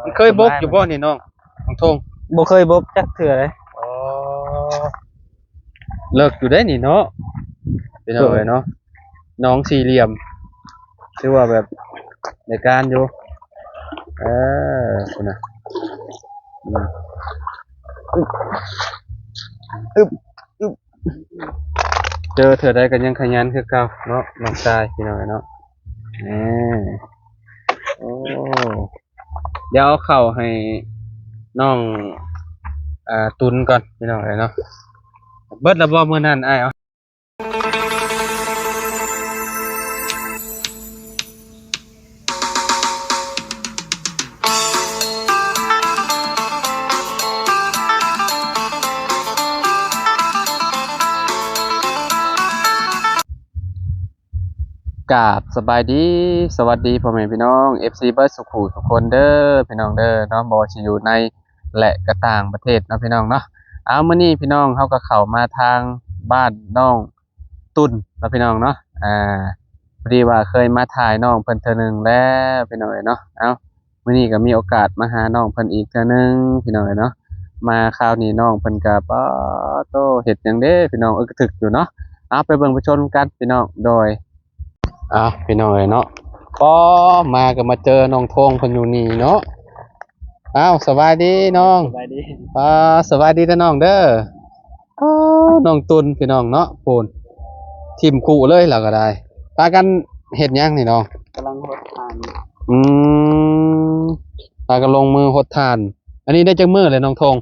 ມັນເຄີຍບົກຢູ່ບໍ່ນີ້ນ້ອງ ນ້ອງທົງ? ບໍ່ເຄີຍບົກຈັກເທື່ອເລີຍ. ອໍ ເລິກຢູ່ເດ້ນີ້ເນາະ ພີ່ນ້ອງເອີຍເນາະ. ໜອງສີ່ຫຼ່ຽມ ຖືວ່າແບບໄດ້ການຢູ່. ເອີ ພຸ້ນນະ ອືມ ອຶບ ອຶບ ອຶບ ເຈີເທື່ອໃດກໍຍັງຂະຫຍັນຄືເກົ່າເນາະ ນ້ອງຊາຍ ພີ່ນ້ອງເອີຍເນາະ. ເອີ ໂອ້ ດຽວເອົາເຂົ້າໃຫ້ນ້ອງ ອ່າ ຕຸນກ່ອນ ພີ່ນ້ອງເອີຍເນາະ. ເບິດແລ້ວບໍ່ມື້ນັ້ນອ້າຍ? ເອົາ ກາບສະບາຍດີ ສະຫວັດດີພໍ່ແມ່ພີ່ນ້ອງ ເອັຟຊີ ເບິດສູ່ຜູ້ສູ່ຄົນເດີພີ່ນ້ອງເດີເນາະ ບໍ່ວ່າຊິຢູ່ໃນ ແລະ ກະຕ່າງປະເທດເນາະພີ່ນ້ອງເນາະ. ເອົາ ມື້ນີ້ພີ່ນ້ອງເຮົາກໍເຂົ້າມາທາງບ້ານນ້ອງຕຸນເນາະພີ່ນ້ອງເນາະ. ອ່າ ພໍດີວ່າເຄີຍມາຖ່າຍນ້ອງເພິ່ນເທື່ອໜຶ່ງແລ້ວພີ່ນ້ອງເອີຍເນາະ. ເອົາ ມື້ນີ້ກໍມີໂອກາດມາຫານ້ອງເພິ່ນອີກເທື່ອໜຶ່ງພີ່ນ້ອງເອີຍເນາະ. ມາຄາວນີ້ນ້ອງເພິ່ນກໍ ປາໂຕ ເຮັດຫຍັງເດ້ພີ່ນ້ອງ ອຶກກະທຶກຢູ່ເນາະ. ເອົາ ໄປເບິ່ງໄປຊົມກັນພີ່ນ້ອງ. ໂດຍ ເອົາ ພີ່ນ້ອງເອີຍເນາະ ກໍມາກໍມາເຈີນ້ອງທອງເພິ່ນຢູ່ນີ້ເນາະ. ເອົາ ສະບາຍດີນ້ອງ. ສະບາຍດີ. ອ່າ ສະບາຍດີເດີນ້ອງເດີ. ອໍ ນ້ອງຕຸນພີ່ນ້ອງເນາະ ໂພນ ຖິ້ມຄູ່ເລີຍລາວກໍໄດ້. ພາກັນເຮັດຫຍັງນີ້ນ້ອງ? ກຳລັງຫົດຖ່ານ. ອືມ ພາກັນລົງມືຫົດຖ່ານ. ອັນນີ້ໄດ້ຈັກມື້ແລ້ວນ້ອງທອງ?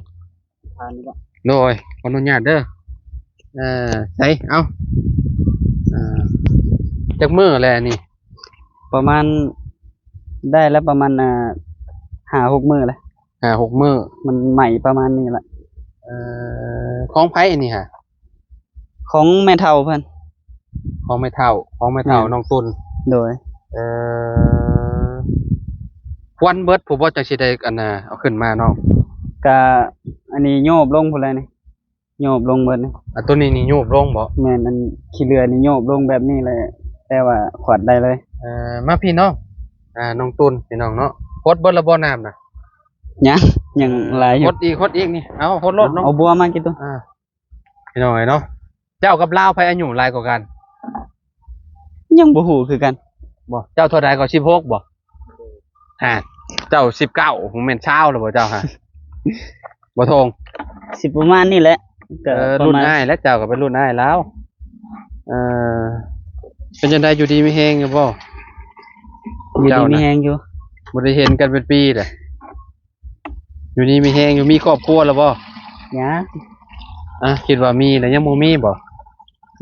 ຖ່ານນີ້ລະ. ໂດຍ ຂໍອະນຸຍາດເດີ. ເອີ ໃສ ເອົາ ເອີ ຈັກມື້ແລ້ວອັນນີ້? ປະມານ ໄດ້ແລ້ວປະມານ ອ່າ ຫ້າຫົກມື້ແລ້ວ. ຫ້າຫົກມື້ ມັນໄໝ້ປະມານນີ້ລະ. ເອີ ຂອງໃຜອັນນີ້ຫະ? ຂອງແມ່ເຖົ້າເພິ່ນ. ຂອງແມ່ເຖົ້າ ຂອງແມ່ເຖົ້າ ແມ່ນ ນ້ອງຕຸນ. ໂດຍ. ເອີ ຄວັນເບິດພຸ້ນບໍ່ ຈັ່ງຊິໄດ້ອັນນ່າ ເອົາຂຶ້ນມານ້ອງ? ກະອັນນີ້ໂຍບລົງພຸ້ນແຫຼະນີ້ ໂຍບລົງເບິດນີ້. ອ່າ ໂຕນີ້ນີ້ໂຍບລົງບໍ່? ແມ່ນ ອັນຂີ້ເຫຼືອນີ້ໂຍບລົງແບບນີ້ແຫຼະ ແຕ່ວ່າຂວັດໄດ້ເລີຍ. ເອີ ມາພີ້ນ້ອງ. ອ່າ ນ້ອງຕຸນ ພີ່ນ້ອງເນາະ ຫົດເບິດແລ້ວບໍ່ນ້ຳນະ? ຍັງ ຍັງຫຼາຍຢູ່. ຫົດອີກ ຫົດອີກນີ້ ເອົາ ຫົດໂລດນ້ອງ. ເອົາບົວມາກິນຕົວ. ອ່າ ພີ່ນ້ອງເອີຍເນາະ ເຈົ້າກັບລາວໃຜອາຍຸຫຼາຍກວ່າກັນ? ຍັງບໍ່ຮູ້ຄືກັນ. ບໍ່ ເຈົ້າເທົ່າໃດກໍ ສິບຫົກບໍ່? ຮະ ເຈົ້າສິບເກົ້າ ບໍ່ແມ່ນຊາວແລ້ວບໍ່ເຈົ້າຮະ? ບໍ່ທອງ ຊິປະມານນີ້ແຫຼະ. ເອີ ກໍປະມານ ລຸ້ນອ້າຍແຫຼະ ເຈົ້າກໍເປັນລຸ້ນອ້າຍລາວ. ເອີ ເປັນຈັ່ງໃດ ຢູ່ດີມີແຮງຢູ່ບໍ່? ຢູ່ດີມີແຮງຢູ່. ບໍ່ໄດ້ເຫັນກັນເປັນປີແຫຼະ. ຢູ່ດີມີແຮງຢູ່. ມີຄອບຄົວແລ້ວບໍ່? ຍັງ. ອ່ະ ຄິດວ່າມີແລ້ວ ຍັງບໍ່ມີບໍ່?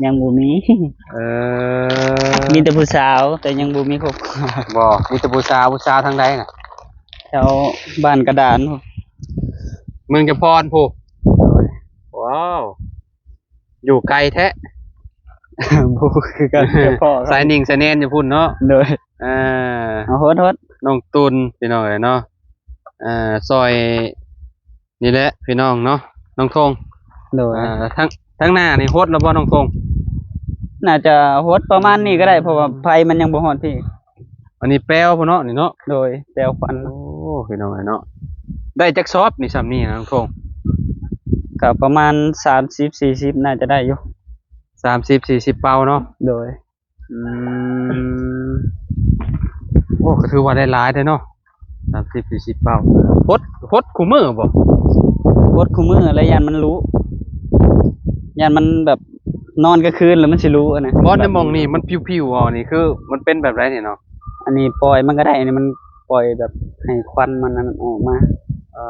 ຍັງບໍ່ມີ. ເອີ ມີແຕ່ຜູ້ສາວ ແຕ່ຍັງບໍ່ມີຄອບຄົວ. ບໍ່ ມີແຕ່ຜູ້ສາວ. ຜູ້ສາວທາງໃດນະ? ແຖວບ້ານກະດານພຸ້ນ ເມືອງຈຳພອນພຸ້ນ. ໂດຍ. ວ້າວ ຢູ່ໄກແທ້. ບໍ່ຮູ້ຄືກັນ ສາຍໜິ່ງສາຍແນນຢູ່ພຸ້ນເນາະ. ໂດຍ. ອ່າ ເອົາ ຫົດໆ ນ້ອງຕຸນ ພີ່ນ້ອງເອີຍເນາະ. ອ່າ ຊ່ອຍນີ້ແຫຼະພີ່ນ້ອງເນາະ ນ້ອງທົງ. ໂດຍ. ອ່າ ທາງ ທາງໜ້ານີ້ຫົດແລ້ວບໍ່ນ້ອງທົງ? ໜ້າຈະຫົດປະມານນີ້ກໍໄດ້ ເພາະວ່າໄຟມັນຍັງບໍ່ຮອດພີ້. ອັນນີ້ແປວພຸ້ນເນາະ ນີ້ເນາະ. ໂດຍ ແປວຄວັນ. ໂອ້ ພີ່ນ້ອງເອີຍເນາະ ໄດ້ຈັກຊອບນີ້ ຊ່ຳນີ້ນະນ້ອງທົງ? ກໍປະມານສາມສິບ ສີ່ສິບ ໜ້າຈະໄດ້ຢູ່. ສາມສິບ ສີ່ສິບເປົາເນາະ. ໂດຍ. ອືມ ໂອ້ ກໍຖືວ່າໄດ້ຫຼາຍເດ້ເນາະ ສາມສິບ ສີ່ສິບເປົາ. ຫົດ ຫົດຄູ່ມື້ບໍ່? ຫົດຄູ່ມື້ແລ້ວ ຢ້ານມັນລຸ ຢ້ານມັນແບບນອນກາງຄືນແລ້ວມັນຊິລຸຫັ້ນນະ. ບໍ່ ໃນໝ່ອງນີ້ມັນຜິວໆ ບໍ່ ນີ້ຄືມັນເປັນແບບໃດນີ້ເນາະ? ອັນນີ້ປ່ອຍມັນກໍໄດ້ ອັນນີ້ມັນປ່ອຍແບບໃຫ້ຄວັນມັນ ອັນນັ້ນອອກມາ. ເອີ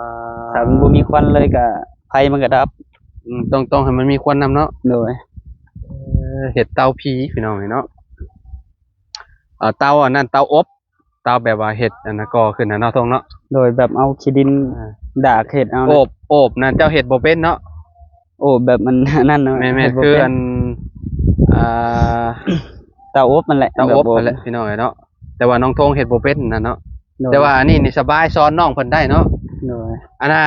ຖ້າມັນບໍ່ມີຄວັນເລີຍກໍໄຟມັນກໍດັບ. ອືມ ຕ້ອງ ຕ້ອງໃຫ້ມັນມີຄວັນນຳເນາະ. ໂດຍ. ເອີ ເຮັດເຕົາຜີພີ່ນ້ອງເອີຍເນາະ. ເອົາເຕົາອັນນັ້ນ ເຕົາອົບ ເຕົາແບບວ່າເຮັດອັນນັ້ນກໍ່ຂຶ້ນນະເນາະ ທົງເນາະ. ໂດຍ ແບບເອົາຂີ້ດິນ ອ່າ ດາກເຮັດເອົານະ. ໂອບ ໂອບນັ້ນເຈົ້າເຮັດບໍ່ເປັນເນາະ? ໂອບແບບມັນອັນນັ້ນເນາະ. ແມ່ນໆ ເຮັດບໍ່ເປັນ ຄືອັນ ອ່າ ເຕົາອົບຫັ້ນແຫຼະ ເຕົາອົບ ແບບອົບ ຫັ້ນແຫຼະ ພີ່ນ້ອງເອີຍເນາະ. ແຕ່ວ່ານ້ອງທົງເຮັດບໍ່ເປັນນັ້ນເນາະ. ໂດຍ. ແຕ່ວ່າອັນນີ້ນີ້ສະບາຍ ສອນນ້ອງເພິ່ນໄດ້ເນາະ. ໂດຍ. ອັນນ່າ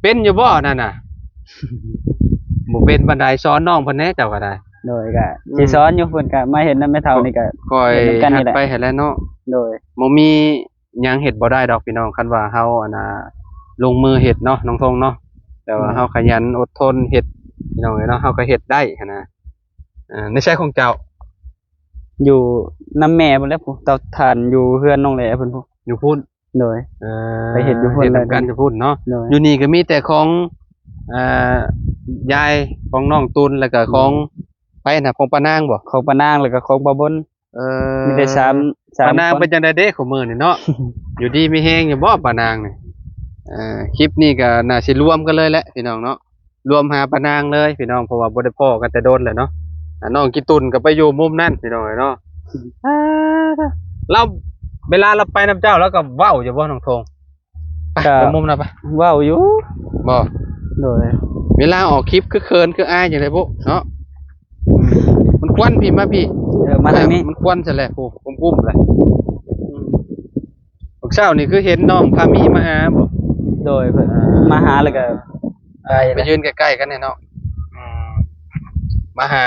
ເປັນຢູ່ບໍ່ນັ້ນນະ? ບໍ່ເປັນປານໃດ ສອນນ້ອງເພິ່ນແດ່ເຈົ້າກໍໄດ້. ໂດຍ ກໍ ອືມ ຊິສອນຢູ່ ເພິ່ນກໍມາເຮັດນຳແມ່ເຖົ້ານີ້ກໍ ຂ້ອຍ ເຮັດນຳກັນນີ້ແຫຼະ ຫັດໄປຫັ້ນແຫຼະເນາະ. ໂດຍ. ບໍ່ມີ ຍັງເຮັດບໍ່ໄດ້ດອກພີ່ນ້ອງ ຄັນວ່າເຮົາ ອັນນ່າ ລົງມືເຮັດເນາະ ນ້ອງທົງເນາະ. ແຕ່ວ່າ ອືມ ເຮົາຂະຫຍັນອົດທົນເຮັດ ພີ່ນ້ອງເອີຍເນາະ ເຮົາກໍເຮັດໄດ້ຫັ້ນນະ. ອ່າ ໃນໃສຂອງເຈົ້າ? ຢູ່ນຳແມ່ພຸ້ນແຫຼະ ຜູ້ເຕົາຖ່ານຢູ່ເຮືອນນ້ອງແຫຼພຸ້ນ ຜູ້ ຢູ່ພຸ້ນ. ໂດຍ ເອີ ໄປເຮັດຢູ່ພຸ້ນ ເຮັດນຳກັນຢູ່ພຸ້ນເນາະ. ໂດຍ ຢູ່ນີ້ກໍມີແຕ່ຂອງ ອ່າ ຍາຍ ຂອງນ້ອງຕຸນ ແລ້ວກໍຂອງ ອືມ ໃຜນະ ຂອງປ້ານາງບໍ? ຂອງປ້ານາງ ແລ້ວກໍຂອງປ້າບົນ. ເອີ ມີແຕ່ສາມ ສາມ ປ້ານາງຄົນ. ເປັນຈັ່ງໃດເດ້ຄູ່ມື້ນີ້ເນາະ? ຢູ່ດີມີແຮງຢູ່ບໍ່ປ້ານາງນີ້? ເອີ ຄລິບນີ້ກໍໜ້າຊິລວມກັນເລີຍແຫຼະພີ່ນ້ອງເນາະ ລວມຫາປ້ານາງເລີຍພີ່ນ້ອງ ເພາະວ່າບໍ່ໄດ້ພໍ້ກັນແຕ່ດົນແລ້ວເນາະ. ອ່າ ນ້ອງກີຕຸນກໍໄປຢູ່ມຸມນັ້ນພີ່ນ້ອງເອີຍເນາະ. ອ່າ ລາວ ເວລາລາວໄປນຳເຈົ້າ ລາວກໍເວົ້າຢູ່ບໍ່ ນ້ອງທົງ? ໄປ ກໍ ໄປມຸມນະ ໄປ ເວົ້າຢູ່. ບໍ່? ໂດຍ ເວລາອອກຄລິບຄືເຂີນຄືອາຍຈັ່ງໃດບຸເນາະ. ມັນຄວັນພີ້ ມາພີ້. ເອີ ມາທາງນີ້ ມັນຄວັນຊັ້ນແຫຼະ ຜູ້ກຸ້ມໆແຫຼະ. ອືມ ມື້ເຊົ້ານີ້ຄືເຫັນນ້ອງພາມີມາຫາບໍ? ໂດຍ ເພິ່ນ ອ່າ ມາຫາແລ້ວກໍ ອ່າ ໄປ ໄປຢືນໃກ້ໆກັນແດ່ເນາະ. ອືມ ມາຫາ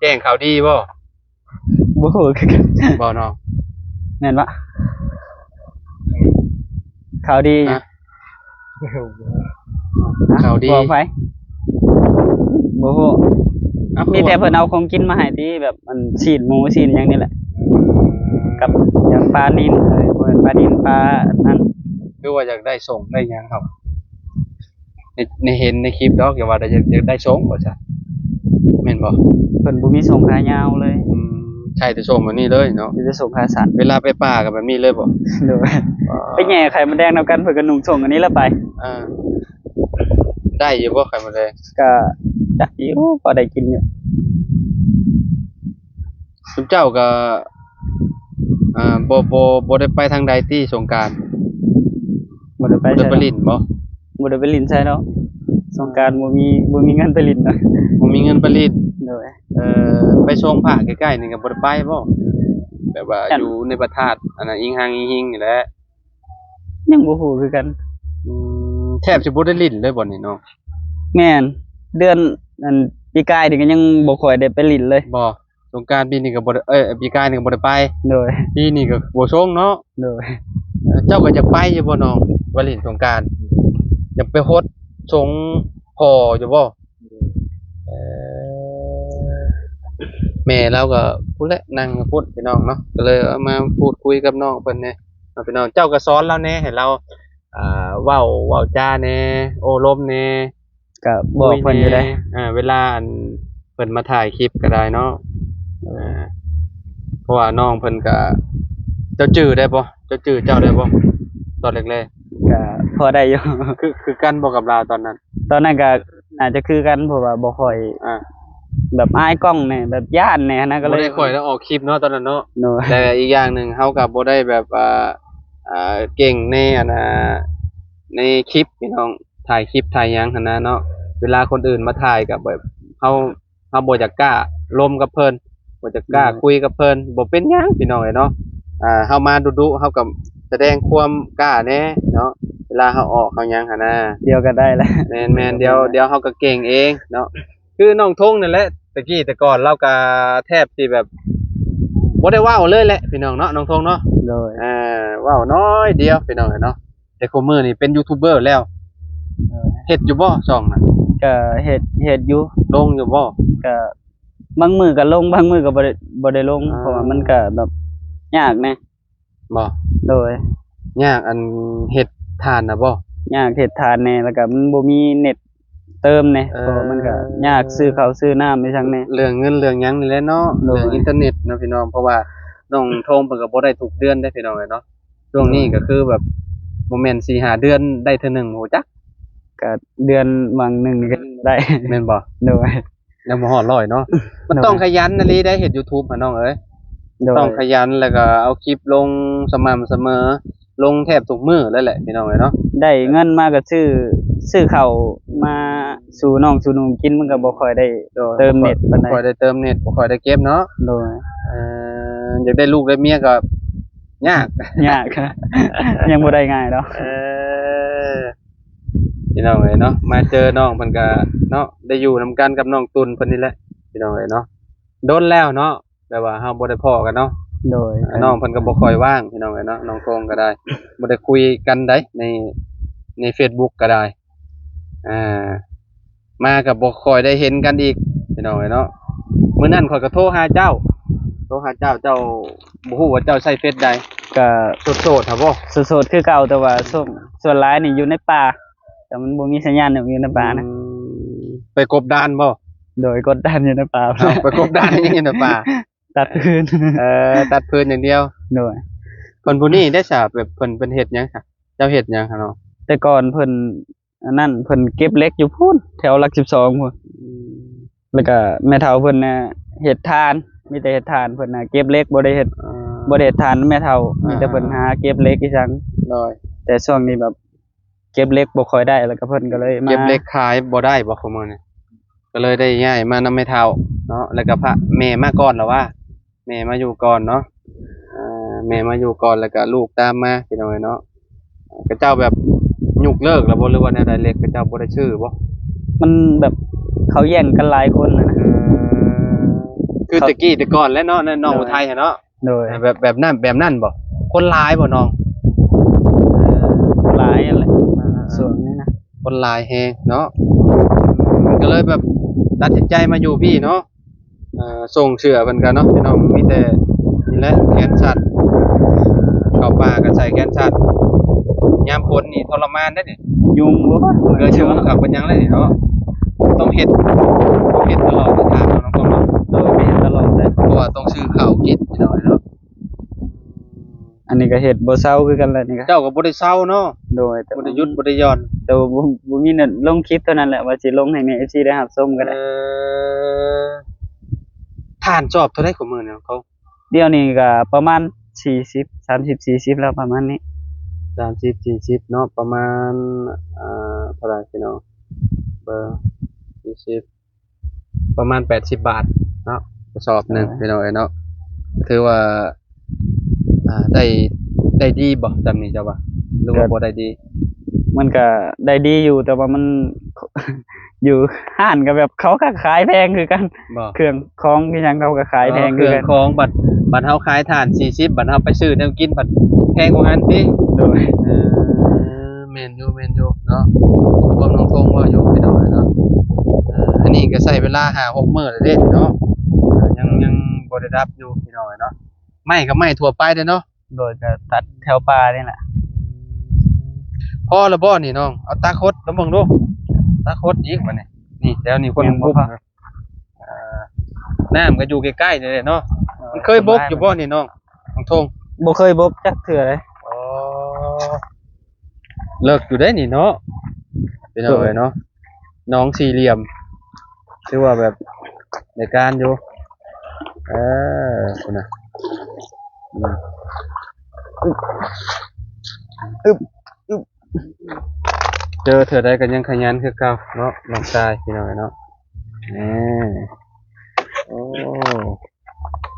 ແຈ້ງຂ່າວດີບໍ? ບໍ່ຮູ້ຄືກັນ. ບໍ່ເນາະ? ແມ່ນບໍ່? ຂ່າວດີຫຍັງ? ຮະ? ຂ່າວດີ ບອກໃຜ? ບໍ່ຮູ້. ເອົ້າ ມີແຕ່ເພິ່ນເອົາຂອງກິນມາໃຫ້ຕິ ແບບອັນຊີ້ນໝູຊີ້ນຫຍັງນີ້ແຫຼະ ອືມ ກັບຫຍັງປານິນ ເອີ ບໍ່ແມ່ນປານິນ ປາອັນນັ້ນ. ຄືວ່າຢາກໄດ້ສົ່ງໄດ້ຫຍັງເຮົາ ໃນ ໃນເຫັນໃນຄລິບດອກ ຢ່າວ່າແຕ່ຢາກ ຢາກໄດ້ຊົງວ່າຊັ້ນ ແມ່ນບໍ່? ເພິ່ນບໍ່ມີຊົງຂາຍາວເລີຍ. ອືມ ໃສ່ແຕ່ຊົງແບບນີ້ເລີຍເນາະ? ມີແຕ່ຊົງຂາສັ້ນ. ເວລາໄປປ່າກໍແບບນີ້ເລີຍບໍ່? ໂດຍ ອ່າ ໄປແຫຍ່ໄຂ່ມົດແດງນຳກັນ ເພິ່ນກໍນຸ່ງຊົງອັນນີ້ລະໄປ. ອ່າ ໄດ້ຢູ່ບໍ່ໄຂ່ມົດແດງ? ກໍໄດ້ຢູ່ ພໍໄດ້ກິນຢູ່. ຊຸມເຈົ້າກໍ ອ່າ ບໍ່ ບໍ່ ບໍ່ໄດ້ໄປທາງໃດຕິສົງການ? ບໍ່ໄດ້ໄປ ບໍ່ໄດ້ໄປ ໃສດອກ ຫຼິ້ນບໍ່? ບໍ່ໄດ້ໄປຫຼິ້ນໃສດອກ ສົງການບໍ່ມີ ບໍ່ມີເງິນໄປຫຼິ້ນດອກ. ບໍ່ມີເງິນໄປຫຼິ້ນ. ໂດຍ ເອີ ໄປຊ່ວງພະໃກ້ໆນີ້ກໍບໍ່ໄດ້ໄປບໍ່? ແບບວ່າ ແມ່ນ ຢູ່ໃນພະທາດ ອັນນັ້ນ ອີງຮັງອີງຮິງນີ້ແຫຼະ. ຍັງບໍ່ຮູ້ຄືກັນ. ອືມ ແທບຊິບໍ່ໄດ້ຫຼິ້ນເລີຍບໍ່ນີ້ນ້ອງ? ແມ່ນ ເດືອນ ອັນ ປີກາຍນີ້ກໍຍັງບໍ່ຄ່ອຍໄດ້ໄປຫຼິ້ນເລີຍ. ບໍ່? ສົງການປີນີ້ກໍບໍ່ໄດ້ ເອີຍ ປີກາຍນີ້ກໍບໍ່ໄດ້ໄປ. ໂດຍ ປີນີ້ກໍບໍ່ຊົງເນາະ. ໂດຍ ເອີ ເຈົ້າກໍຢາກໄປຢູ່ບໍ່ນ້ອງ ໄປຫຼິ້ນສົງການ? ຢາກໄປຫົດຊົງພໍ່ຢູ່ບໍ່? ເອີ ແມ່ລາວກໍພຸ້ນແຫຼະ ນັ່ງຢູ່ພຸ້ນພີ່ນ້ອງເນາະ ກໍເລີຍເອົາມາພູດຄຸຍກັບນ້ອງເພິ່ນແດ່ເນາະພີ່ນ້ອງ. ເຈົ້າກໍສອນລາວແດ່ ໃຫ້ລາວ ອ່າ ເວົ້າ ເວົ້າຈາແດ່ ໂອ້ລົມແດ່ ກໍບອກເພິ່ນຢູ່ເດ້. ອ່າ ເວລາອັນເພິ່ນມາຖ່າຍຄລິບກໍໄດ້ເນາະ. ເອີ ອ່າ ເພາະວ່ານ້ອງເພິ່ນກໍ ເຈົ້າຈື່ໄດ້ບໍ່? ເຈົ້າຈື່ເຈົ້າໄດ້ບໍ່ ຕອນແລກໆ? ກໍພໍໄດ້ຢູ່. ຄື ຄືກັນບໍ່ກັບລາວຕອນນັ້ນ? ຕອນນັ້ນກໍໜ້າຈະຄືກັນ ເພາະວ່າບໍ່ຄ່ອຍ ອ່າ ແບບອາຍກ້ອງແດ່ ແບບຢ້ານແດ່ຫັ້ນນະ ກໍເລີຍ ບໍ່ໄດ້ຄ່ອຍໄດ້ອອກຄລິບເນາະຕອນນັ້ນເນາະ. ໂດຍ ແຕ່ອີກຢ່າງໜຶ່ງເຮົາກໍບໍ່ໄດ້ແບບວ່າ ອ່າ ເກັ່ງໃນ ອັນນ່າ ໃນຄລິບພີ່ນ້ອງ ຖ່າຍຄລິບຖ່າຍຫຍັງຫັ້ນນະເນາະ. ເວລາຄົນອື່ນມາຖ່າຍກໍແບບເຮົາ ເຮົາບໍ່ຢາກກ້າລົມກັບເພິ່ນ ບໍ່ຢາກກ້າ ໂດຍ ຄຸຍກັບເພິ່ນ ບໍ່ເປັນຫຍັງພີ່ນ້ອງເອີຍເນາະ. ອ່າ ເຮົາມາດຸໆ ເຮົາກໍສະແດງຄວາມກ້າແດ່ເນາະ ເວລາເຮົາອອກເຮົາຫຍັງຫັ້ນນະ. ດຽວກໍໄດ້ລະ. ແມ່ນໆ ດຽວ ດຽວເຮົາກໍເກັ່ງເອງເນາະ. ຄືນ້ອງທົງນັ້ນແຫຼະ ແຕ່ກີ້ແຕ່ກ່ອນລາວກໍແທບຊິແບບບໍ່ໄດ້ເວົ້າເລີຍແຫຼະພີ່ນ້ອງເນາະ ນ້ອງທົງເນາະ. ໂດຍ ເອີ ເວົ້າໜ້ອຍດຽວພີ່ນ້ອງເອີຍເນາະ. ແຕ່ຄູ່ມື້ນີ້ເປັນຢູທູບເບີແລ້ວ. ເອີ ເຮັດຢູ່ບໍ່ຊ່ອງນະ? ກໍເຮັດ ເຮັດຢູ່. ລົງຢູ່ບໍ່? ກໍບາງມື້ກໍລົງ ບາງມື້ກໍບໍ່ໄດ້ ບໍ່ໄດ້ລົງ. ອ່າ ເພາະວ່າມັນກໍແບບຍາກແດ່. ບໍ່? ໂດຍ ຍາກ ອັນເຮັດຖ່ານນະບໍ່? ຍາກເຮັດຖ່ານແດ່ ແລ້ວກໍມັນບໍ່ມີເນັດເຕີມແດ່. ເອີ ເພາະວ່າມັນກໍຍາກຊື້ເຂົ້າຊື້ນ້ຳອີ່ຫຍັງແດ່ ເລື່ອງເງິນເລື່ອງຫຍັງນີ້ແຫຼະເນາະ. ໂດຍ ເລື່ອງອິນເຕີເນັດເນາະພີ່ນ້ອງ ເພາະວ່ານ້ອງທົງເພິ່ນກໍບໍ່ໄດ້ທຸກເດືອນເດ້ພີ່ນ້ອງເອີຍເນາະ. ຊ່ວງນີ້ກໍຄືແບບບໍ່ແມ່ນສີ່ຫ້າເດືອນໄດ້ເທື່ອໜຶ່ງ ບໍ່ຈັກ ກະເດືອນຫວ່າງໜຶ່ງນີ້ກໍໄດ້. ແມ່ນບໍ່? ໂດຍ ຍັງບໍ່ຮອດຮ້ອຍເນາະ. ມັນ ໂດຍ ຕ້ອງຂະຫຍັນອີ່ຫຼີໄດ໋ ເຮັດຢູທູບຫັ້ນນ້ອງເອີຍ. ໂດຍ ຕ້ອງຂະຫຍັນ ແລ້ວກໍເອົາຄລິບລົງສະໝ່ຳສະເໝີ ລົງແທບທຸກມື້ເລີຍແຫຼະພີ່ນ້ອງເອີຍເນາະ. ໄດ້ເງິນມາກໍຊື້ ຊື້ເຂົ້າມາສູ່ນ້ອງສູ່ໜູກິນ ມັນກໍບໍ່ຄ່ອຍໄດ້ ໂດຍ ເຕີມເນັດປານໃດ. ບໍ່ຄ່ອຍໄດ້ເຕີມເນັດ ບໍ່ຄ່ອຍໄດ້ເກັບເນາະ. ໂດຍ ເອີ ຢາກໄດ້ລູກໄດ້ເມຍກໍຍາກ ຍາກ ຍັງບໍ່ໄດ້ງ່າຍດອກ. ເອີ ພີ່ນ້ອງເອີຍເນາະ ມາເຈີນ້ອງເພິ່ນກະເນາະ ໄດ້ຢູ່ນຳກັນກັບນ້ອງຕຸນເພິ່ນນີ້ແຫຼະ ພີ່ນ້ອງເອີຍເນາະ. ດົນແລ້ວເນາະ ແບບວ່າເຮົາບໍ່ໄດ້ພໍ້ກັນເນາະ. ໂດຍ ອ່າ ນ້ອງເພິ່ນກໍບໍ່ຄ່ອຍວ່າງ ພີ່ນ້ອງເອີຍເນາະ ນ້ອງໂທງກໍໄດ້ ບໍ່ໄດ້ຄຸຍກັນໃດ ໃນ ໃນເຟສບຸກກໍໄດ້ ອ່າ ມາກໍບໍ່ຄ່ອຍໄດ້ເຫັນກັນອີກ ພີ່ນ້ອງເອີຍເນາະ. ມື້ນັ້ນຂ້ອຍກໍໂທຫາເຈົ້າ ໂທຫາເຈົ້າ ເຈົ້າບໍ່ຮູ້ວ່າເຈົ້າໃຊ້ເຟສໃດ? ກໍໂສດໆ ຫາບໍ່? ໂສດໆ ຄືເກົ່າ ແຕ່ວ່າຊ່ວງ ສ່ວນຫຼາຍນີ້ຢູ່ໃນປ່າ ແຕ່ມັນບໍ່ມີສັນຍານຢູ່ໃນປ່ານະ. ອືມ ໄປກົບດານບໍ່? ໂດຍ ກົບດານຢູ່ໃນປ່າ. ເອົາ ໄປກົບດານຫຍັງຢູ່ໃນປ່າ? ຕັດຟືນ. ເອີ ຕັດຟືນຢ່າງດຽວ. ໂດຍ ຄົນຜູ້ນີ້ໄດ້ສາ ແບບເພິ່ນ ເພິ່ນເຮັດຫຍັງຊະ? ເຈົ້າເຮັດຫຍັງຫັ້ນເນາະ? ແຕ່ກ່ອນເພິ່ນ ອັນນັ້ນ ເພິ່ນເກັບເຫຼັກຢູ່ພຸ້ນ ແຖວຫຼັກສິບສອງພຸ້ນ. ອືມ ແລ້ວກໍແມ່ເຖົ້າເພິ່ນນະເຮັດຖ່ານ ມີແຕ່ເຮັດຖ່ານ ເພິ່ນນະເກັບເຫຼັກ ບໍ່ໄດ້ເຮັດ ອ່າ ບໍ່ໄດ້ເຮັດຖ່ານນຳແມ່ເຖົ້າ ອ່າ ມີແຕ່ເພິ່ນຫາເກັບເຫຼັກອີ່ຫຍັງ. ໂດຍ ແຕ່ຊ່ວງນີ້ແບບເກັບເຫຼັກບໍ່ຄ່ອຍໄດ້ ແລ້ວກໍເພິ່ນກໍເລີຍມາ ເກັບເຫຼັກຂາຍບໍ່ໄດ້ບໍ່ ຊຸມື້ນີ້? ກໍເລີຍໄດ້ຍ້າຍມານຳແມ່ເຖົ້າເນາະ ແລ້ວກໍພາແມ່ມາກ່ອນລະວ່າ ແມ່ມາຢູ່ກ່ອນເນາະ ເອີ ແມ່ມາຢູ່ກ່ອນ ແລ້ວກໍລູກຕາມມາ ພີ່ນ້ອງເອີຍເນາະ. ເຂົາເຈົ້າແບບຍົກເລີກແລ້ວບໍ່ ຫຼືວ່າແນວໃດ? ເຫຼັກເຂົາເຈົ້າບໍ່ໄດ້ຊື້ບໍ່? ມັນແບບເຂົາແຍ່ງກັນຫຼາຍຄົນນະ. ເອີ ຄືແຕ່ກີ້ແຕ່ກ່ອນແຫຼະເນາະ ນ້ອງ ໂດຍ ອຸໄທຫັ້ນເນາະ. ໂດຍ ແບບ ແບບນັ້ນ ແບບນັ້ນບໍ່? ຄົນຫຼາຍບໍ່ນ້ອງ? ຫຼາຍຫັ້ນແຫຼະ ອ່າໆໆ ຊ່ວງນີ້ນະ ຄົນຫຼາຍແຮງເນາະ ກໍເລີຍແບບຕັດສິນໃຈມາຢູ່ພີ້ເນາະ. ເອີ ສົ່ງເສື້ອເພິ່ນກໍເນາະ ພີ່ນ້ອງ ມີແຕ່ນີ້ແຫຼະ ແຂນສັ້ນ ເຂົ້າປ່າກໍໃສ່ແຂນສັ້ນ ຍາມຝົນນີ້ທໍລະມານເດ້ນີ້ ຍຸງ ໂອ້ຍ ເກີດຍຸງຄັກເປັນຫຍັງເລີຍນີ້ເນາະ. ຕ້ອງເຮັດ ຕ້ອງເຮັດຕະຫຼອດ ຖາມນ້ອງໆ ເນາະ. ໂດຍ ເຮັດຕະຫຼອດເລີຍ ເພາະວ່າຕ້ອງຊື້ເຂົ້າກິນ ພີ່ນ້ອງເນາະ. ອັນນີ້ກໍເຮັດບໍ່ເຊົາຄືກັນແຫຼະນີ້ກໍ ເຈົ້າກໍບໍ່ໄດ້ເຊົາເນາະ. ໂດຍ ແຕ່ບໍ່ໄດ້ຢຸດບໍ່ໄດ້ຢ່ອນ ແຕ່ວ່າບໍ່ ບໍ່ມີແນວລົງຄລິບເທົ່ານັ້ນແຫຼະ ວ່າຊິລົງໃຫ້ແມ່ເອັຟຊີໄດ້ຮັບຊົມກໍໄດ້. ເອີ ຖ່ານຈອບເທົ່າໃດຂອງມື້ນີ້ຂອງ ດຽວນີ້ກໍປະມານສີ່ສິບ ສາມສິບ ສີ່ສິບ ແລ້ວປະມານນີ້ ສາມສິບ ສີ່ສິບ ເນາະ ປະມານ ອ່າ ເທົ່າໃດພີ່ນ້ອງ ເບິ່ງ ສີ່ສິບ ປະມານແປດສິບບາດເນາະ ກະສອບໜຶ່ງ ເອີ ພີ່ນ້ອງເອີຍເນາະ. ຖືວ່າ ອ່າ ໄດ້ ໄດ້ດີບໍ່ຊ່ຳນີ້ເຈົ້າວ່າ ຫຼືວ່າບໍ່ໄດ້ດີ? ມັນກະໄດ້ດີຢູ່ ແຕ່ວ່າມັນ ຢູ່ຮ້ານກໍແບບເຂົາກໍຂາຍແພງຄືກັນ ບໍ່? ເຄື່ອງຂອງອີ່ຫຍັງເຂົາກໍຂາຍແພງຄືກັນ ເອີ ເຄື່ອງຂອງ ບັດ ບັດເຮົາຂາຍຖ່ານສີ່ສິບ ບັດເຮົາໄປຊື້ແນວກິນບັດແພງກວ່າຫັ້ນຕິ? ໂດຍ ເອີ ແມ່ນຢູ່ ແມ່ນຢູ່ເນາະ ຄວາມນ້ອງທົງເວົ້າຢູ່ ພີ່ນ້ອງເອີຍເນາະ. ເອີ ອັນນີ້ກໍໃຊ້ເວລາຫ້າຫົກມື້ແລ້ວເດ້ເນາະ ຍັງ ຍັງບໍ່ໄດ້ດັບຢູ່ ພີ່ນ້ອງເອີຍເນາະ. ໄມ້ກໍໄມ້ທົ່ວໄປເດ້ເນາະ. ໂດຍ ກໍຕັດແຖວປ່ານີ້ແຫຼະ. ພໍແລ້ວບໍ່ນີ້ນ້ອງ? ເອົາຕັກຫົດລອງເບິ່ງດູ ຕັກຫົດອີກບາດນີ້. ນີ້ແຖວນີ້ຄົນ ຍັງບໍ່ພໍ ບຸບ ເອີ ນ້ຳກໍຢູ່ໃກ້ໆນີ້ແຫຼະເນາະ. ເອີ ມັນເຄີຍບົກຢູ່ບໍ່ນີ້ນ້ອງ ນ້ອງທົງ? ບໍ່ເຄີຍບົກຈັກເທື່ອເລີຍ. ອໍ ເລິກຢູ່ເດ້ນີ້ເນາະ ພີ່ນ້ອງເອີຍເນາະ. ໂດຍ ໜອງສີ່ຫຼ່ຽມ ຖືວ່າແບບໄດ້ການຢູ່. ເອີ ພຸ້ນນະ ອືມ ອຶບ ອຶບ ອຶບ ເຈີເທື່ອໃດກໍຍັງຂະຫຍັນຄືເກົ່າເນາະ ນ້ອງຊາຍ ພີ່ນ້ອງເອີຍເນາະ. ເອີ ໂອ້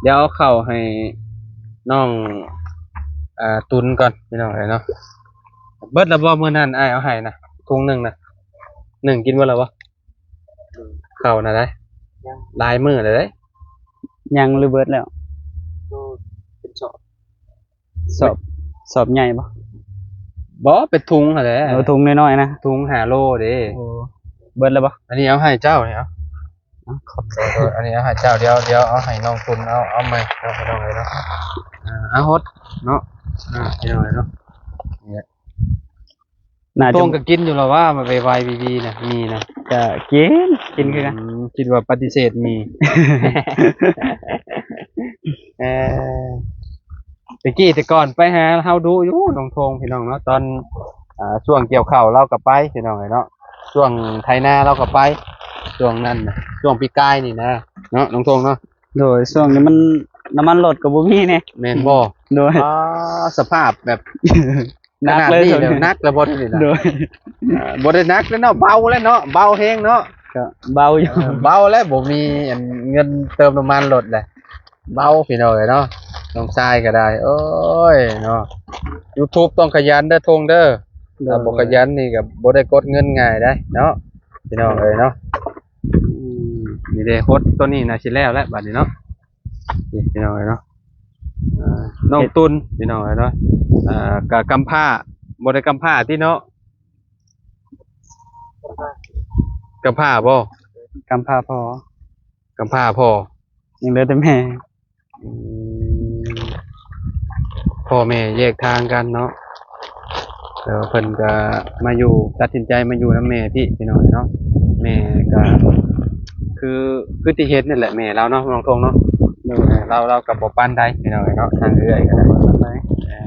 ດຽວເອົາເຂົ້າໃຫ້ນ້ອງ ອ່າ ຕຸນກ່ອນ ພີ່ນ້ອງເອີຍເນາະ. ເບິດແລ້ວບໍ່ ມື້ນັ້ນອ້າຍເອົາໃຫ້ນະ ຖົງໜຶ່ງນະ ໜຶ່ງກິນເບິດແລ້ວບໍ່? ເຂົ້ານະໄດ ຍັງ ຫຼາຍມື້ແລ້ວເດ້. ຍັງຫຼືເບິດແລ້ວ? ໂອ້ ເປັນສອບ ສອບ ສອບໃຫຍ່ບໍ່? ບໍ່ ເປັນຖົງຫັ້ນແຫຼະ. ເອີ ຖົງນ້ອຍໆນະ ຖົງຫ້າໂລເດ້. ໂອ້ ເບິດແລ້ວບໍ່? ອັນນີ້ເອົາໃຫ້ເຈົ້ານີ້ ເອົາ ຂອບໃຈ. ໂດຍ ໂດຍ ອັນນີ້ເອົາໃຫ້ເຈົ້າ ດຽວ ດຽວເອົາໃຫ້ນ້ອງຕຸນ ເອົາ ເອົາໃໝ່ເນາະ ພີ່ນ້ອງເອີຍເນາະ. ອ່າ ເອົາຫົດເນາະ ອ່າ ພີ່ນ້ອງເອີຍເນາະ. ນີ້ແຫຼະ ໜ້າຈະ ໂຕ້ງກໍກິນຢູ່ລະວ່າ ໄວໆ ບີໆ ນະ ມີນະ ກະກິນ ກິນຄືກັນ. ອືມ ຄິດວ່າປະຕິເສດມີ. ເອີ ແຕ່ກີ້ແຕ່ກ່ອນໄປຫາເຮົາດຸຢູ່ໜອງໂທງ ພີ່ນ້ອງເນາະ ຕອນ ອ່າ ຊ່ວງກ່ຽວເຂົ້າລາວກໍໄປ ພີ່ນ້ອງເອີຍເນາະ ຊ່ວງໄຖນາລາວກໍໄປ ຊ່ວງນັ້ນນະ ຊ່ວງປີກາຍນີ້ນະເນາະ ໜອງໂທງເນາະ. ໂດຍ ຊ່ວງນີ້ມັນ ນ້ຳມັນລົດກໍບໍ່ມີແດ່. ແມ່ນບໍ່? ໂດຍ ອ່າ ສະພາບແບບ ໜັກເລີຍ ຂະໜາດນີ້ແລ້ວ ໜັກແລ້ວບໍ່ນີ້ນະ? ໂດຍ ເອີ ບໍ່ໄດ້ໜັກແລ້ວເນາະ ເບົາແລ້ວເນາະ ເບົາແຮງເນາະ. ກໍເບົາຢູ່ ເອີ ເບົາແລ້ວ ບໍ່ມີອັນເງິນເຕີມນ້ຳມັນລົດແຫຼະ ເບົາ ພີ່ນ້ອງເອີຍເນາະ. ນ້ອງຊາຍກໍໄດ້ ໂອ້ຍເນາະ ຢູທູບຕ້ອງຂະຫຍັນເດີ ໂທງເດີ. ໂດຍ ຖ້າບໍ່ຂະຫຍັນນີ້ກໍບໍ່ໄດ້ກົດເງິນງ່າຍໄດ໋ເນາະ ພີ່ນ້ອງເອີຍເນາະ. ອືມ ນີ້ເດ້ ຫົດຕົວນີ້ນະ ຊິແລ້ວແລ້ວບາດນີ້ເນາະ ນີ້ ພີ່ນ້ອງເອີຍເນາະ. ອ່າ ນ້ອງຕຸນ ພີ່ນ້ອງເອີຍເນາະ. ອ່າ ກະກຳພ້າ ບໍ່ໄດ້ກຳພ້າຕິເນາະ? ກຳພ້າບໍ່? ກຳພ້າພໍ່ ກຳພ້າພໍ່ ຍັງເຫຼືອແຕ່ແມ່. ອືມ ພໍ່ແມ່ແຍກທາງກັນເນາະ. ແຕ່ວ່າເພິ່ນກໍມາຢູ່ ຕັດສິນໃຈມາຢູ່ນຳແມ່ພີ້ ພີ່ນ້ອງເນາະ. ແມ່ກໍຄື ຄືທີ່ເຫັນນັ້ນແຫຼະ ແມ່ລາວເນາະ ນ້ອງທົງເນາະ. ໂດຍ ເອີ ລາວ ລາວກໍບໍ່ປານໃດ ພີ່ນ້ອງເນາະ ທາງເອື້ອຍກໍໄດ້ ເອີ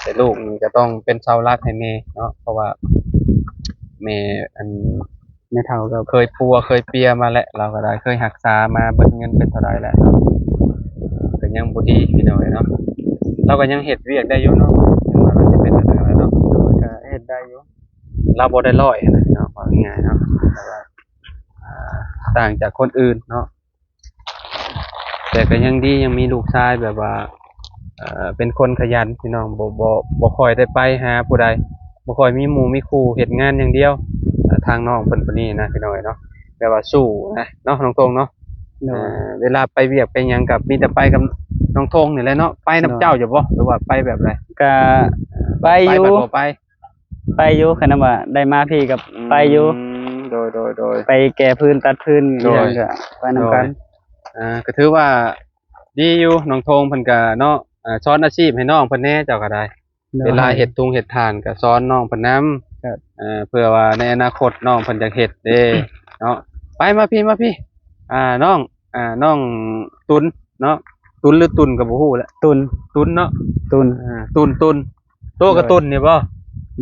ແຕ່ລູກນີ້ກໍຕ້ອງເປັນເສົາຫຼັກໃຫ້ແມ່ເນາະ ເພາະວ່າແມ່ ອັນ ແມ່ເຖົ້າກໍເຄີຍປົວເຄີຍເປຍມາແລ້ວ ລາວກໍໄດ້ເຄີຍຮັກສາມາ ເບິດເງິນເປັນເທົ່າໃດແລ້ວ ກໍຍັງບໍ່ດີ ພີ່ນ້ອງເອີຍເນາະ. ລາວກໍຍັງເຮັດວຽກໄດ້ຢູ່ເນາະ ເຖິງວ່າລາວຈະເປັນຈັ່ງໃດແລ້ວເນາະ. ໂດຍ ກໍເຮັດໄດ້ຢູ່ ລາວບໍ່ໄດ້ຮ້ອຍຫັ້ນນະເນາະ ເວົ້າງ່າຍໆເນາະ ແຕ່ວ່າ ອ່າ ຕ່າງຈາກຄົນອື່ນເນາະ. ແຕ່ກໍຍັງດີ ຍັງມີລູກຊາຍແບບວ່າ ເອີ ເປັນຄົນຂະຫຍັນ ພີ່ນ້ອງ ບໍ່ ບໍ່ ບໍ່ຄ່ອຍໄດ້ໄປຫາຜູ້ໃດ ບໍ່ຄ່ອຍມີໝູ່ມີຄູ່ ເຮັດງານຢ່າງດຽວ. ເອີ ທາງນ້ອງເພິ່ນຜູ້ນີ້ນະ ພີ່ນ້ອງເອີຍເນາະ ແບບວ່າສູ້ນະເນາະ ນ້ອງທົງເນາະ. ໂດຍ ເອີ ເວລາໄປວຽກໄປຫຍັງກໍມີແຕ່ໄປກັບນ້ອງທົງນີ້ແຫຼະເນາະ. ໄປນຳເຈົ້າຢູ່ບໍ່ ຫຼືວ່າໄປແບບໃດ? ກະໄປຢູ່ ໄປບັດບໍ່ໄປ? ໄປຢູ່ ຄັນວ່າໄດ້ມາພີ້ກໍ ອືມ ໄປຢູ່. ໂດຍ ໂດຍ ໂດຍ ໄປແກ່ຟືນຕັດຟືນ ໂດຍ ອີຫຍັງກໍໄປນຳກັນ. ໂດຍ ອ່າ ກໍຖືວ່າດີຢູ່ ນ້ອງທົງເພິ່ນກໍເນາະ ເອີ ສອນອາຊີບໃຫ້ນ້ອງເພິ່ນແດ່ ເຈົ້າກໍໄດ້. ໂດຍ ເວລາເຮັດທຸງເຮັດຖ່ານກໍສອນນ້ອງເພິ່ນນຳ ເອີ ເພື່ອວ່າໃນອະນາຄົດນ້ອງເພິ່ນຢາກເຮັດເດ້ເນາະ. ໄປ ມາພີ້ ມາພີ້ ອ່າ ນ້ອງ ອ່າ ນ້ອງຕຸນເນາະ ຕຸນຫຼືຕຸນກໍບໍ່ຮູ້ແຫຼະ ຕຸນ ຕຸນເນາະ ຕຸນ ອ່າ ຕຸນ ຕຸນ ໂຕກະຕຸນນີ້ບໍ່?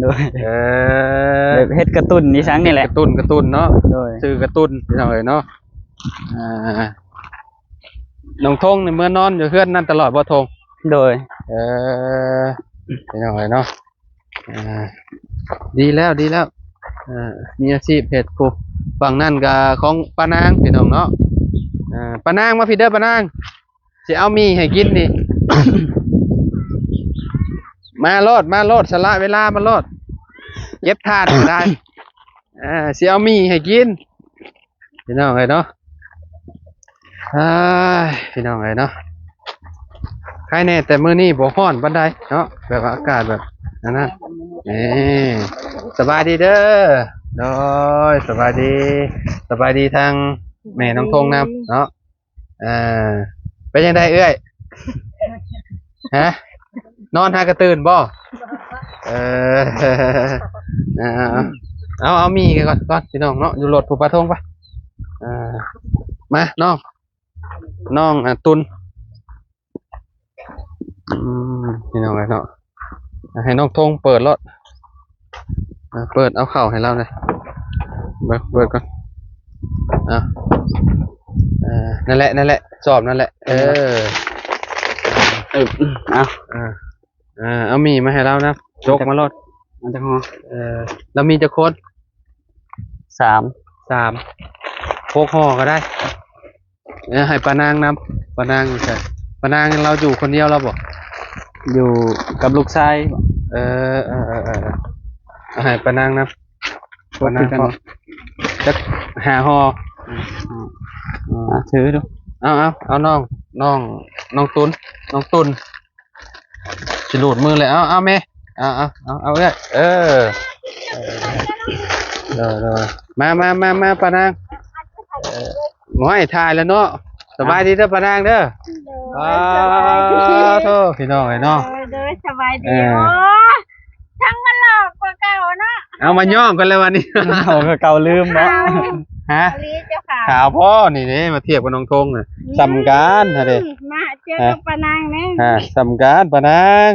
ໂດຍ ເອີ ແບບເຮັດກະຕຸນອີສັງນີ້ແຫຼະ ກະຕຸນ ກະຕຸນເນາະ. ໂດຍ ຊື່ກະຕຸນ ພີ່ນ້ອງເອີຍເນາະ. ອ່າ ນ້ອງທົງນີ້ເມືອນອນຢູ່ເຮືອນນັ້ນຕະຫຼອດບໍ່ທົງ? ໂດຍ ເອີ ພີ່ນ້ອງເອີຍເນາະ. ອ່າ ດີແລ້ວ ດີແລ້ວ ເອີ ມີອາຊີບເຮັດພຸ້ນ. ຝັ່ງນັ້ນກໍຂອງປ້ານາງ ພີ່ນ້ອງເນາະ. ອ່າ ປ້ານາງ ມາພີ້ເດີປ້ານາງ ຊິເອົາໝີ່ໃຫ້ກິນນີ້ ມາໂລດ ມາໂລດ ສະຫຼະເວລາມາໂລດ ເກັບຖ່ານກໍໄດ້. ອ່າ ຊິເອົາໝີ່ໃຫ້ກິນ ພີ່ນ້ອງເອີຍເນາະ. ອ້າຍ ພີ່ນ້ອງເອີຍເນາະ ໃຄແນ່ແຕ່ມື້ນີ້ບໍ່ຮ້ອນປານໃດເນາະ ແບບວ່າອາກາດແບບອັນນັ້ນ. ນີ້ ສະບາຍດີເດີ ໂດຍ ສະບາຍດີ ສະບາຍດີທາງແມ່ນ້ອງທົງນຳເນາະ. ເອີ ເປັນຈັ່ງໃດເອື້ອຍ? ຮະ? ນອນຫາກະຕື່ນບໍ່? ເອີ ເອົາ ເອົາ ເອົາໝີ່ກ່ອນ ກ່ອນ ພີ່ນ້ອງເນາະ ຢູ່ລົດຜູ້ປາທົງໄປ. ເອີ ມາ ນ້ອງ ນ້ອງ ອ່າ ຕຸນ ອືມ ພີ່ນ້ອງເອີຍເນາະ ໃຫ້ນ້ອງທົງເປີດໂລດ ເປີດເອົາເຂົ້າໃຫ້ລາວແດ່ ເປີດ ເປີດກ່ອນ. ເອົາ ເອີ ນັ້ນແຫຼະ ນັ້ນແຫຼະ ຊອບນັ້ນແຫຼະ ເອີ ເອີ ເອົາ ເອີ ເອົາໝີ່ມາໃຫ້ລາວນຳ ຈົກມາໂລດ ເອົາຈັກຫໍ່? ເອີ ລາວມີຈັກຄົນ? ສາມ ສາມ ຫົກຫໍ່ກໍໄດ້. ເອີ ໃຫ້ປ້ານາງນຳ ປ້ານາງຢູ່ໃສ? ປ້ານາງລາວຢູ່ຄົນດຽວລາວບໍ່? ຢູ່ກັບລູກຊາຍ. ເອີ ເອີ ເອີ ເອີ ເອົາໃຫ້ປ້ານາງນຳ ປ້ານາງພໍ ຈັກຫ້າຫໍ່. ອືມ ອືມ ອືມ ຖືດູ ເອົາ ເອົາ ເອົາ ນ້ອງ ນ້ອງ ນ້ອງຕຸນ ນ້ອງຕຸນ. ຊິຫຼູດມືແລ້ວ ເອົາ ເອົາແມ່ ເອົາ ເອົາ ເອົາ ເອົາເອື້ອຍ ເອີ ເອີ ໂດຍ ໂດຍ ມາ ມາ ມາ ມາ ປ້ານາງ ເອີ ໂອ້ຍ ຖ່າຍແລ້ວເນາະ ສະບາຍດີເດີປ້ານາງເດີ ໂດຍ ສະບາຍດີ ໂອ້ ພີ່ນ້ອງເອີຍເນາະ ໂດຍ ໂດຍ ສະບາຍດີ ເອີ ໂອ້ຍ ທັງມາຫຼອກກວ່າເກົ່າເນາະ ເອົາມາຍ້ອງກັນແລ້ວວັນນີ້ ເອົາກວ່າເກົ່າລືມເນາະ ຮະ ອີ່ຫຼີເຈົ້າຂາວ ຂາວພໍ້ນີ້ເດ້ ມາທຽບກັບນ້ອງທົງນະ ອືມ ສ່ຳກັນຫັ້ນເດ້ ມາ ເຈີກັບ ຮະ ປ້ານາງແນ່ ຮະ ສ່ຳກັນປ້ານາງ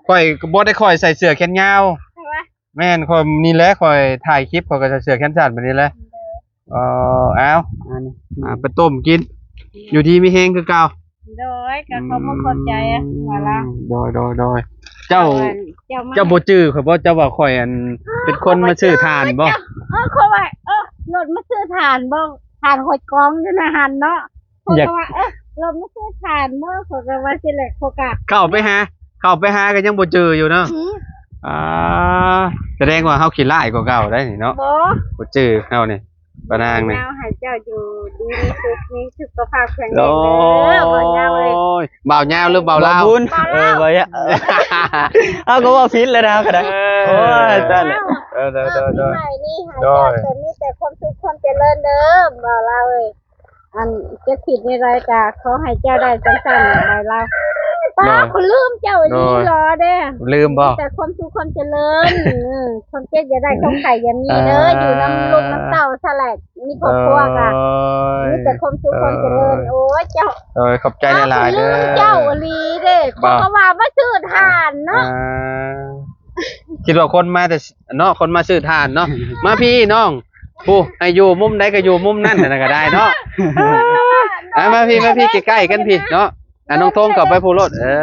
ຂ້ອຍກໍບໍ່ໄດ້ ຂ້ອຍໃສ່ເສື້ອແຂນຍາວ ແມ່ນ ຂ້ອຍນີ້ແຫຼະ ຂ້ອຍຖ່າຍຄລິບ ຂ້ອຍກໍໃສ່ເສື້ອແຂນສັ້ນແບບນີ້ແຫຼະ ເອີ ເອົາ ອັນນີ້ ອ່າ ໄປຕົ້ມກິນ ຢູ່ດີມີແຮງຄືເກົ່າ ໂດຍ ກໍຂອບມຸກຂອບໃຈ ອືມ ວ່າລະ ໂດຍ ໂດຍ ໂດຍ ເຈົ້າ ເຈົ້າ ເຈົ້າບໍ່ຈື່ຂ້ອຍບໍ່ ເຈົ້າວ່າຂ້ອຍ ອັນ ເປັນຄົນມາຊື້ຖ່ານບໍ່ ເອີ ຂ້ອຍວ່າ ເອີ ລົດມາຊື້ຖ່ານບໍ່ ຖ່ານຂ້ອຍກອງຢູ່ໃນຫັ້ນເນາະ ຂ້ອຍກໍວ່າ ເອີ ລົດມາຊື້ຖ່ານບໍ່ ຂ້ອຍກໍວ່າຊີ້ແຫຼະ ຂ້ອຍກໍ ເຂົ້າໄປຫາ ເຂົ້າໄປຫາກໍຍັງບໍ່ເຈີຢູ່ເນາະ ອືມ ອ່າ ສະແດງວ່າເຮົາຂີ້ລ້າຍກວ່າເກົ່າໄດ໋ນີ້ເນາະ ບໍ່ ບໍ່ເຈີເຮົານີ້ ປານາງນີ້ ຍາວໃຫ້ເຈົ້າຢູ່ດີມີສຸກ ມີສຸຂະພາບແຂງແຮງເດີ ໂອ້ຍ ບ່າວຍາວເອີຍ ບ່າວຍາວຫຼືບ່າວລາວ? ບ່າວບຸນ ເອີ ບ່າວຍາວ ເຮົາກໍເວົ້າຜິດແລ້ວນະ ກໍໄດ້ ເອີ ໂອ້ຍ ຕາຍແລ້ວ ເອີ ໂດຍ ເອີ ໂດຍ ໂດຍ ປີໃໝ່ນີ້ໃຫ້ເຈົ້າ ໂດຍ ແຕ່ມີແຕ່ຄວາມສຸກຄວາມຈະເລີນເດີ ບ່າວລາວເອີຍ. ອັນ ຈະຄິດແນວໃດກໍຂໍໃຫ້ເຈົ້າໄດ້ຈັ່ງຊັ້ນ ບ່າວລາວ. ປ້າ ໂດຍ ຂ້ອຍລືມເຈົ້າອີ່ຫຼີ ໂດຍ ເດ້ ລືມບໍ່? ມີແຕ່ຄວາມສຸກຄວາມຈະເລີນ ເອີ ຄວາມເຈັບຢ່າໄດ້ ຄວາມໄຂ້ຢ່າມີເດີ ອ່າ ຢູ່ນຳລູກນຳເຕົ້າຊະແຫຼະ ມີຄອບຄົວກະ ໂອ້ຍ ມີແຕ່ຄວາມສຸກຄວາມຈະເລີນ. ເອີ ໂອ້ຍ ເຈົ້າ ໂດຍ ຂອບໃຈຫຼາຍໆເດີ ເຈົ້າອີ່ຫຼີເດ້ ບໍ່ ເຂົາກໍວ່າມາຊື້ຖ່ານເນາະ ອ່າ ຄິດວ່າຄົນມາແຕ່ເນາະ ຄົນມາຊື້ຖ່ານເນາະ ມາພີ້ນ້ອງ ຜູ້ໃຫ້ຢູ່ມຸມໃດກໍຢູ່ມຸມນັ້ນນະກໍໄດ້ເນາະ ອ່າ ມາພີ້ ມາພີ້ ໃກ້ໆກັນພີ້ເນາະ. ອ່າ ນ້ອງທົງເຂົ້າໄປຜູ້ໂລດ ເອີ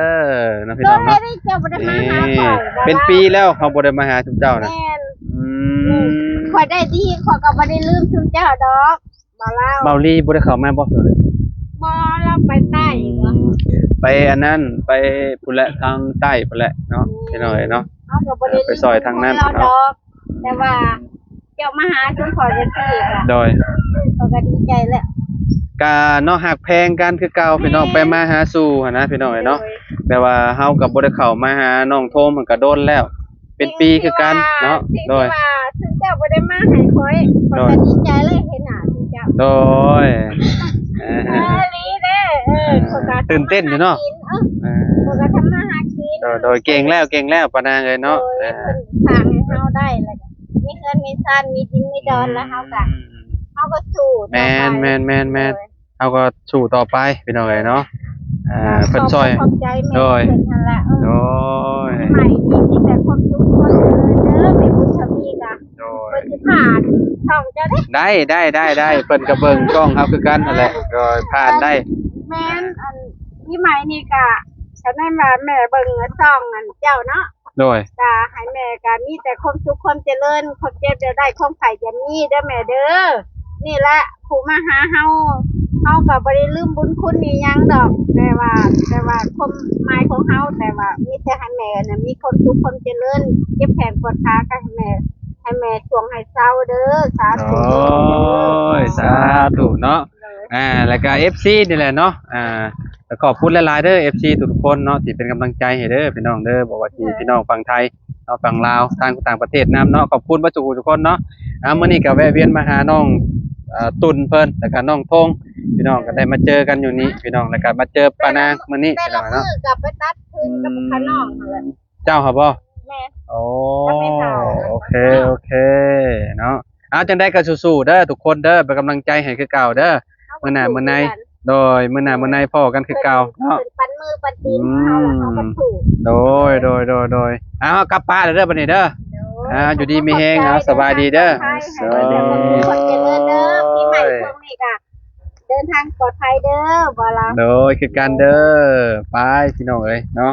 ເນາະ ພີ່ນ້ອງເນາະ ໂດຍ ເຈົ້າບໍ່ໄດ້ມາຫາຂ້ອຍ ນີ້ ເປັນປີແລ້ວເຮົາບໍ່ໄດ້ມາຫາຊຸມເຈົ້ານະ ແມ່ນ ອືມ ຂ້ອຍໄດ້ດີ ຂ້ອຍກໍບໍ່ໄດ້ລືມຊຸມເຈົ້າດອກ ບ່າວລາວ ບ່າວລີບໍ່ໄດ້ເຂົ້າມາບໍ່? ບໍ່ ລາວໄປໃຕ້ ອືມ ໄປອັນນັ້ນ ໄປພຸ້ນແຫຼະ ທາງໃຕ້ພຸ້ນແຫຼະເນາະ ອືມ ພີ່ນ້ອງເອີຍເນາະ ເຮົາກໍບໍ່ໄດ້ ໄປຊ່ອຍທາງນັ້ນເນາະ ແຕ່ວ່າ ເຈົ້າມາຫາຊຸມຂ້ອຍຈັ່ງຊີ້ກະ ໂດຍ ຂ້ອຍກໍດີໃຈແລ້ວ ກະເນາະ ຮັກແພງກັນຄືເກົ່າ ພີ່ນ້ອງ ແມ່ນ ໄປມາຫາສູ່ຫັ້ນນະ ພີ່ນ້ອງເອີຍເນາະ ໂດຍ ແບບວ່າເຮົາກໍບໍ່ໄດ້ເຂົ້າມາຫານ້ອງໂທມ ມັນກໍດົນແລ້ວ ເປັນປີຄືກັນເນາະ ສິ່ງທີ່ວ່າ ໂດຍ ຊຶ່ງເຈົ້າບໍ່ໄດ້ມາໃຫ້ຂ້ອຍ ຂ້ອຍກໍດີໃຈແລ້ວ ເຫັນໜ້າຊຸມເຈົ້າ ໂດຍ ເອີ ອີ່ຫຼີເດ້ ເອີ ເອີ ຂ້ອຍກໍຕື່ນເຕັ້ນຢູ່ເນາະ ເອີ ເອີ ຂ້ອຍກໍທຳມາຫາກິນ ໂດຍ ໂດຍ ເກັ່ງແລ້ວ ເກັ່ງແລ້ວ ປານາງເອີຍເນາະ ໂດຍ ເອີ ເພິ່ນສ້າງໃຫ້ເຮົາໄດ້ ແລ້ວກໍມີເຮືອນມີຊານ ມີດິນມີດອນ ອືມ ແລ້ວເຮົາກໍ ເຮົາກໍສູ້ຕໍ່ໄປ ແມ່ນໆໆໆ ໂດຍ ເຮົາກໍສູ້ຕໍ່ໄປ ພີ່ນ້ອງເອີຍເນາະ ອ່າ ເພິ່ນຊ່ອຍ ຂອບໃຈແມ່ ໂດຍ ເພິ່ນຫັ້ນແຫຼະ ເອີ ໂດຍ ໃໝ່ນີ້ມີແຕ່ຄວາມສຸກຄວາມຈະເລີນເດີ ແມ່ບຸນທະວີກະ ໂດຍ ເພິ່ນຊິຜ່ານຊ່ອງເຈົ້າເດ້ ໄດ້ ໄດ້ ໄດ້ ໄດ້ ເພິ່ນກໍເບິ່ງຊ່ອງເຮົາຄືກັນຫັ້ນແຫຼະ ໂດຍ ຜ່ານໄດ້ ແມ່ນ ອັນ ປີໃໝ່ນີ້ກະ ກະແມ່ນວ່າແມ່ເບິ່ງຊ່ອງອັນເຈົ້າເນາະ ໂດຍ ກະໃຫ້ແມ່ກະມີແຕ່ຄວາມສຸກຄວາມຈະເລີນ ຄວາມເຈັບຢ່າໄດ້ ຄວາມໄຂ້ຢ່າມີເດີແມ່ເດີ ນີ້ແຫຼະຜູ້ມາຫາເຮົາ ເຮົາກໍບໍ່ໄດ້ລືມບຸນຄຸນອີ່ຫຍັງດອກ ແຕ່ວ່າ ແຕ່ວ່າຄວາມໝາຍຂອງເຮົາ ແຕ່ວ່າມີແຕ່ໃຫ້ແມ່ນະ ມີຄວາມສຸກຄວາມຈະເລີນ ເຈັບແຂ້ງປວດຂາກໍໃຫ້ແມ່ ໃຫ້ແມ່ຊ່ວງໃຫ້ເຊົາເດີ ສາທຸ ໂອ້ຍ ສາທຸເນາະ ໂດຍ ອ່າ ແລ້ວກໍເອັຟຊີນີ້ແຫຼະເນາະ ອ່າ ກໍຂອບຄຸນຫຼາຍໆເດີ ເອັຟຊີທຸກໆຄົນເນາະ ທີ່ເປັນກຳລັງໃຈໃຫ້ເດີ ພີ່ນ້ອງເດີ ບໍ່ວ່າຊິ ໂດຍ ພີ່ນ້ອງຝັ່ງໄທເນາະ ຝັ່ງລາວ ທາງຕ່າງປະເທດນຳເນາະ ຂອບຄຸນເບິດທຸກຜູ້ທຸກຄົນເນາະ ອ່າ ມື້ນີ້ກໍແວະວຽນມາຫານ້ອງ ເອີ ຕຸນເພິ່ນ ແລ້ວກໍນ້ອງທົງ ພີ່ນ້ອງກໍໄດ້ມາເຈີກັນຢູ່ນີ້ ພີ່ນ້ອງ ແລ້ວກໍມາເຈີປານາງມື້ນີ້ ແຕ່ລະມື້ກໍໄປຕັດຄືນກັບຂະນ້ອງຫັ້ນແຫຼະ ເຈົ້າຫາບໍ່? ແມ່ນ ໂອ້ ໂອເຄ ໂອເຄເນາະ ເອົາ ຈັ່ງໃດກໍສູ້ໆເດີທຸກຄົນເດີ ເປັນກຳລັງໃຈໃຫ້ຄືເກົ່າເດີ ມື້ໜ້າມື້ໃນ ໂດຍ ມື້ໜ້າມື້ໃນພໍ້ກັນຄືເກົ່າເນາະ ເພິ່ນປັນມືປັນຕີນໃຫ້ເຮົາ ແລ້ວເຮົາກໍສູ້ ໂດຍ ໂດຍ ໂດຍ ໂດຍ ເອົາ ເຮົາກັບປາແລ້ວເດີບັດນີ້ເດີ ໂດຍ ອ່າ ຢູ່ດີມີແຮງ ເອົາ ສະບາຍດີເດີ ໂດຍ ເດີນທາງປອດໄພເດີ ບໍ່ລະ ໂດຍ ຄືກັນເດີ ໄປ ພີ່ນ້ອງເອີຍເນາະ.